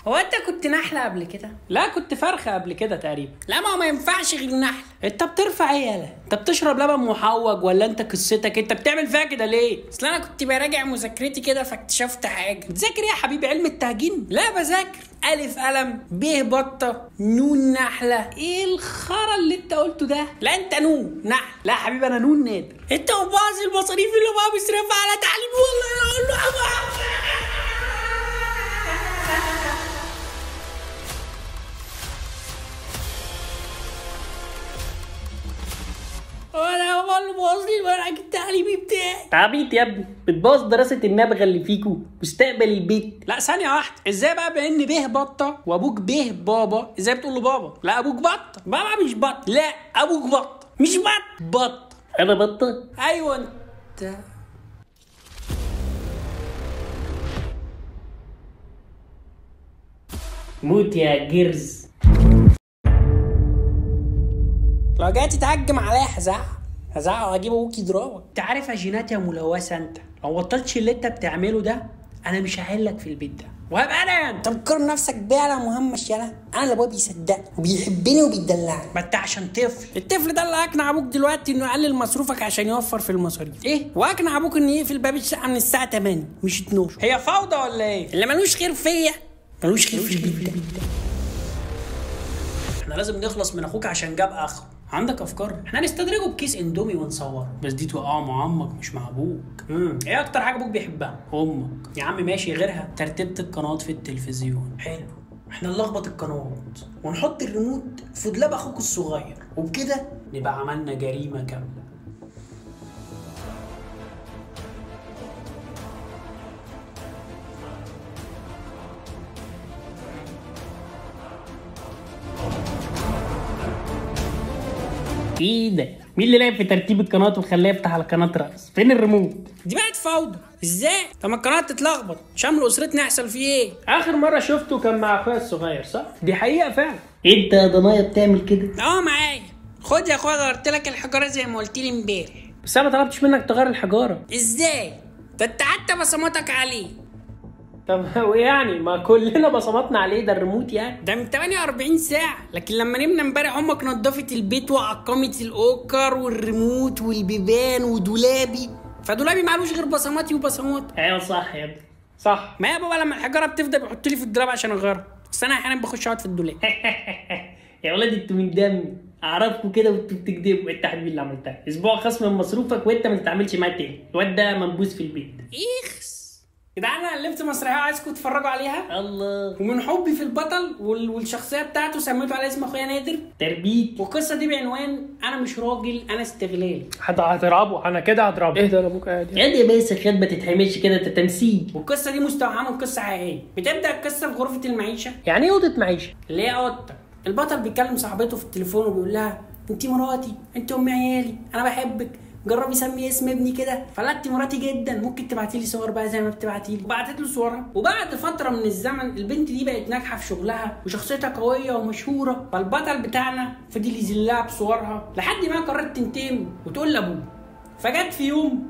هو انت كنت نحله قبل كده؟ لا كنت فرخة قبل كده تقريبا. لا ما هو ما ينفعش غير نحله. انت بترفع ايه يالا؟ انت بتشرب لبن محوج ولا انت قصتك؟ انت بتعمل فيها كده ليه؟ اصل انا كنت براجع مذاكرتي كده فاكتشفت حاجة. بتذاكر ايه يا حبيبي؟ علم التهجين؟ لا بذاكر الف قلم، ب بطه، نون نحله. ايه الخرا اللي انت قلته ده؟ لا انت نون نحله. لا يا حبيبي انا نون نادر. انت وباظ المصاريف اللي بابا بيصرفها على تعليم، والله انا اقول له وانا بقول له بوظ لي المنهج التعليمي بتاعي. عبيط يا ابني، بتبوظ دراسة النبغه اللي فيكو، مستقبل البيت. لا ثانية واحدة، ازاي بقى بان به بطه وابوك به بابا؟ ازاي بتقول له بابا؟ لا ابوك بطه. بابا مش بطه. لا ابوك بطه مش بطه. بطه. انا بطه؟ ايوه انت. موت يا جرز. لو جاي تتهجم عليا هزعق هزعق وهجيب ابوك يضربك. انت عارف يا جينات يا ملوثة، انت لو بطلتش اللي انت بتعمله ده انا مش هحلك في البيت ده وهبقى انا يعني. انت بتقارن نفسك بيا على مهمش؟ يالا انا اللي ابويا بيصدقني وبيحبني وبيدلعني. ما انت عشان طفل. الطفل ده اللي اقنع ابوك دلوقتي انه يقلل مصروفك عشان يوفر في المصاريف. ايه؟ واقنع ابوك انه يقفل باب الشقة من الساعة 8 مش 12. هي فوضى ولا ايه؟ اللي ملوش خير فيا ملوش خير في البيت ده. احنا لازم نخلص من اخوك عشان جاب اخره. عندك افكار؟ احنا هنستدرجه بكيس اندومي ونصوره، بس دي توقعه مع امك مش مع ابوك. ايه اكتر حاجة ابوك بيحبها؟ امك. يا عم ماشي، غيرها. ترتيبه القنوات في التلفزيون. حلو، احنا نلخبط القنوات ونحط الريموت في دولاب اخوك الصغير، وبكده نبقى عملنا جريمة كاملة. ايه ده؟ مين اللي لعب في ترتيب القنوات وخلاه يفتح على قناة رقص؟ فين الريموت؟ دي بقت فوضى ازاي؟ طب ما القناة تتلخبط، شمل اسرتنا يحصل فيه ايه؟ اخر مرة شفته كان مع اخويا الصغير صح؟ دي حقيقة فعلا. انت يا ضنايا بتعمل كده؟ اه معايا. خد يا اخويا غيرت لك الحجارة زي ما قلت لي امبارح. بس انا ما طلبتش منك تغير الحجارة. ازاي؟ ده انت حتى بصماتك عليه. طب وايه يعني؟ ما كلنا بصماتنا عليه، ده الريموت يعني. ده من 48 ساعة، لكن لما نمنا امبارح امك نضفت البيت وعقمت الاوكر والريموت والبيبان ودولابي، فدولابي معلوش غير بصماتي وبصماتك. ايوه صح يا ابني صح. ما يا بابا لما الحجارة بتفضل بيحط لي في الدولاب عشان اغيرها، بس انا احيانا بخش اقعد في الدولاب. يا ولاد انتوا من دمي، اعرفكوا كده وانتوا بتكدبوا. انت حبيبي اللي عملتها، اسبوع خصم من مصروفك وانت ما تتعاملش معاه تاني، الواد ده منبوس في البيت. اخس جدعان، انا الفت مسرحية وعايزكم تتفرجوا عليها. الله. ومن حبي في البطل والشخصية بتاعته سميته على اسم اخويا نادر. تربيت. والقصه دي بعنوان انا مش راجل انا استغلال. هتضربه انا كده هضربه. ايه ده انا ابوك قاعد يا دي بس خد ما تتحملش كده، ده تمثيل. والقصه دي مستوحاة من قصة حقيقية. بتبدا القصة في غرفة المعيشة. يعني ايه اوضة معيشة؟ اللي هي اوضتك. البطل بيكلم صاحبته في التليفون وبيقول لها انت مراتي، انت ام عيالي، انا بحبك، جربي سمي اسم ابني كده. فلا انت مراتي جدا، ممكن تبعتي لي صور بقى زي ما بتبعتي لي. وبعتت له صورها. وبعد فترة من الزمن البنت دي بقت ناجحة في شغلها وشخصيتها قوية ومشهوره، فالبطل بتاعنا فضل يذلها بصورها لحد ما قررت تنتقم وتقول لابوه. فجت في يوم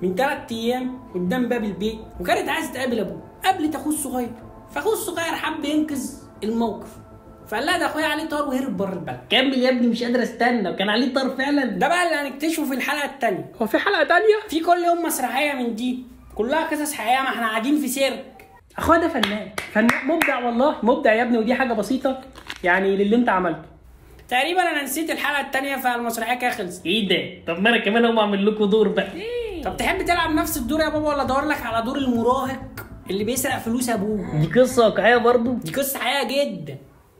من 3 ايام قدام باب البيت وكانت عايزه تقابل ابوه. قابلت اخوه الصغير، فاخوه الصغير حب ينقذ الموقف فقال لها ده اخويا عليه طار وهرب بره البلد. كمل يا ابني مش قادر استنى. وكان عليه طار فعلا؟ ده بقى اللي هنكتشفه في الحلقة الثانية. هو في حلقة ثانية؟ في كل يوم مسرحية من دي كلها قصص حقيقية، ما احنا قاعدين في سيرك. اخويا ده فنان، فنان مبدع والله، مبدع يا ابني، ودي حاجة بسيطة يعني للي انت عملته. تقريبا انا نسيت الحلقة الثانية فالمسرحيه كده خلصت. ايه ده؟ طب ما انا كمان اقوم اعمل لكم دور بقى. إيه؟ طب تحب تلعب نفس الدور يا بابا ولا ادور لك على دور المراهق اللي بيسرق فلوس ابوه؟ دي قصة واقعية برضه؟ دي قصة حقيقية جدا.